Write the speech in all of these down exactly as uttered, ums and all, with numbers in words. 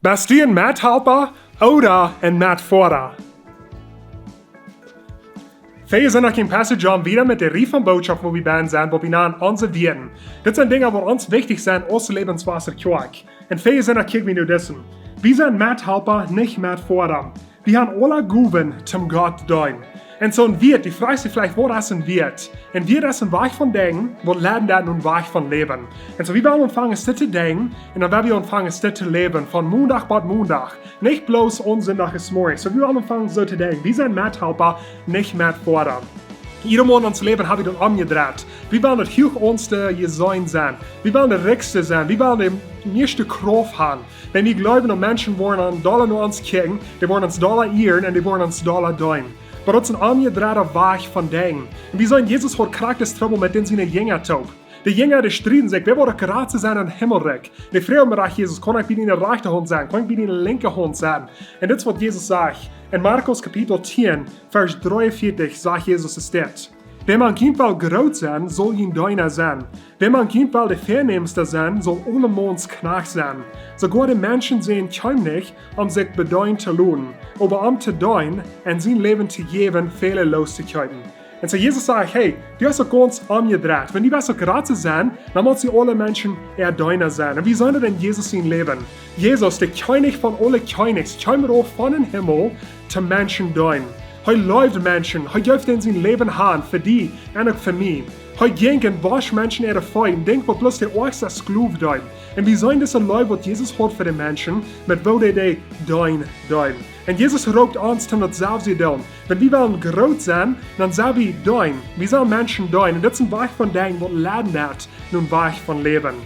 Best du een Methalpa ooda een Metfoara? Wie sent noch een Passage aun wieda met de Rieej von Bootschoften, wua wie bennen sent, wua wie nanen onse Wieed. Dit sent Dinja, waut ons wichtich sent, aus Lebenswasser Kjoakj. Un wie sent noch, kjikj wie nu dissen. Wie sent Methalpa, nich Metfoara. Wie haben aule Gowen toom Gott deenen. Un soo een Wieet, du froagst die veleicht, waut es een Wieet? Een Wieet es een Wajch von denkjen, waut lat dan een Wajch von läwen. Un soo, wie wellen aunfangen, dit to denkjen, un dan wellen wie aunfangen, dit to läwen, von Mondach bat Mondach. Nich bloos aun Sindach zemorjes. Soo, wie wellen aunfangen, soo to denkjen. Wie sent Methalpa, nich Metfoara. Jieda Mol en ons Läwen hab wie daut omjedreit. Wie wellen daut huachste jeseenen sennen. Wie wellen de rikjste sennen. Wie wellen de mieeschte Krauft haben. Wan wie jleewen, daut Menschen woaren dolla no ons kjikjen, dee woaren ons dolla ieren un dee woaren ons dolla deenen. Oba daut es een omjedreida Wajch von denkjen. Un wie seenen, Jesus haud krakjt disen Trubbel met dän siene Jinja toop. De Jinja, dee strieden sikj, wäa woat daut jratste sennen em Himmelrikj? Dee fruagen am: Jesus, kaun ekj bie die enne rajchte Haunt sennen? Kaun ekj bie die enne linkje Haunt sennen? Un dit es, waut Jesus sajcht. En Markus Kapitel tieen, Varsch dreeunvieetich, sajcht Jesus es dit: Wäa mank junt well groot sennen, saul jun Deena sennen. Wäa mank junt well de Väanämsta sennen, saul aulemaun's Kjnajcht sennen. Soogoa de Menschensän kjeem nich, om sikj bedeenen to loten, oba om to deenen un sien Läwen to jäwen, väle loos to kjeepen. Un soo Jesus sajcht: Hey, du hast daut gaunz omjedreit. Wan du west daut jratste sennen, dan motst du aule Menschen äa Deena sennen. Un wie seenen daut en Jesus sien Läwen. Jesus, de Kjennich von aule Kjennichs, kjeem rauf von dän Himmel toom Menschen deenen. Hee leeft Menschen, hee jeef an sien Läwen han fa die un uk fa mie. Hee jinkj un wosch Menschen äare Feet, denkj, waut bloos de oajchsta Sklow deed. Un wie seenen dise Leew, waut Jesus haud fa de Menschen, met woo dee dee deenen deed. Un Jesus roopt ons toom daut selwje doonen. Wan wie wellen groot sennen, dan sell wie deenen. Wie sellen Menschen deenen. Un dit es een Wajch von denkjen, waut lat dan een Wajch von läwen.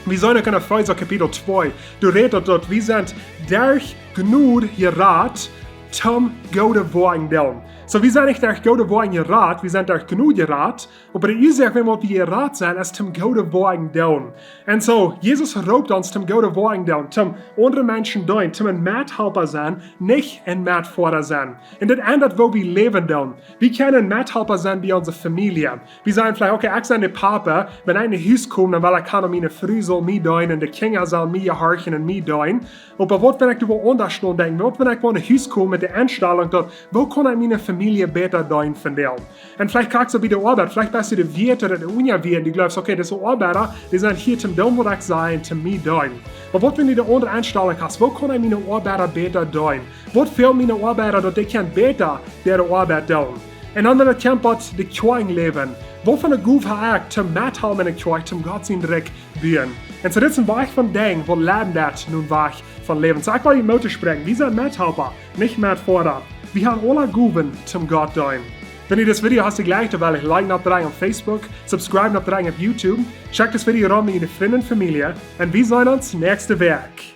Wie seenen uk en Efeesa Kapitel twee, doa rät daut, daut wie sent derch Jnod jerat, toom goode Woakjen doonen. Soo, wie sent nich derch goode Woakjen jerat, wie sent derch Jnod jerat, oba de Uasoak, wuarom wie jerat sent, es toom goode Woakjen doonen. Un soo, Jesus roopt ons toom goode Woakjen doonen, toom aundre Menschen deenen, toom een Methalpa sennen, nich een Metfoara sennen. Un dit endat, woo wie läwen doonen. Wie kjennen een Methalpa sennen bie onse Famielje. Wie sajen veleicht: Okay, ekj sie de Papa, wan ekj no Hus kom, dan well ekj han, daut miene Fru saul mie deenen un de Kjinja sellen mie jehorchen un mie deenen. Oba waut, wan ekj doa aundasch nodenkj? Waut, wan ekj no Hus kom met de Enstalunk, daut, woo kaun ekj miene Famielje bäta deenen vondoag? Un veleicht kjikjst du bie de Oabeit, veleicht best du de Wieet ooda de Unja Wieet, un du jleefst: Okay, dise Oabeida, dee sent hia toom doonen, waut ekj saj, un toom mie deenen. Oba waut, wan du de aundre Enstalunk hast? Woo kaun ekj miene Oabeida bäta deenen? Waut fält miene Oabeida, daut dee kjennen bäta äare Oabeit doonen? Un dan, wan et kjemt bat de Kjoakjenläwen, waut fa eene Gow hab ekj toom methalpen enne Kjoakj, toom Gott sien Rikj buen? Un soo, dit es een Wajch von denkjen, waut lat dan een Wajch von läwen. Soo, ekj well junt Moot toospräakjen. Wie sent Methalpa, nich Metfoara. Wie haben aule Gowen toom Gott deenen. Wan du dit Video hast jlikjt, dan well die liken oppdrekjen opp Facebook, subscribe oppdrekjen opp YouTube. Schekj dit Video rom no diene Frind un Famielje. Un wie seenen ons näakjste Wäakj.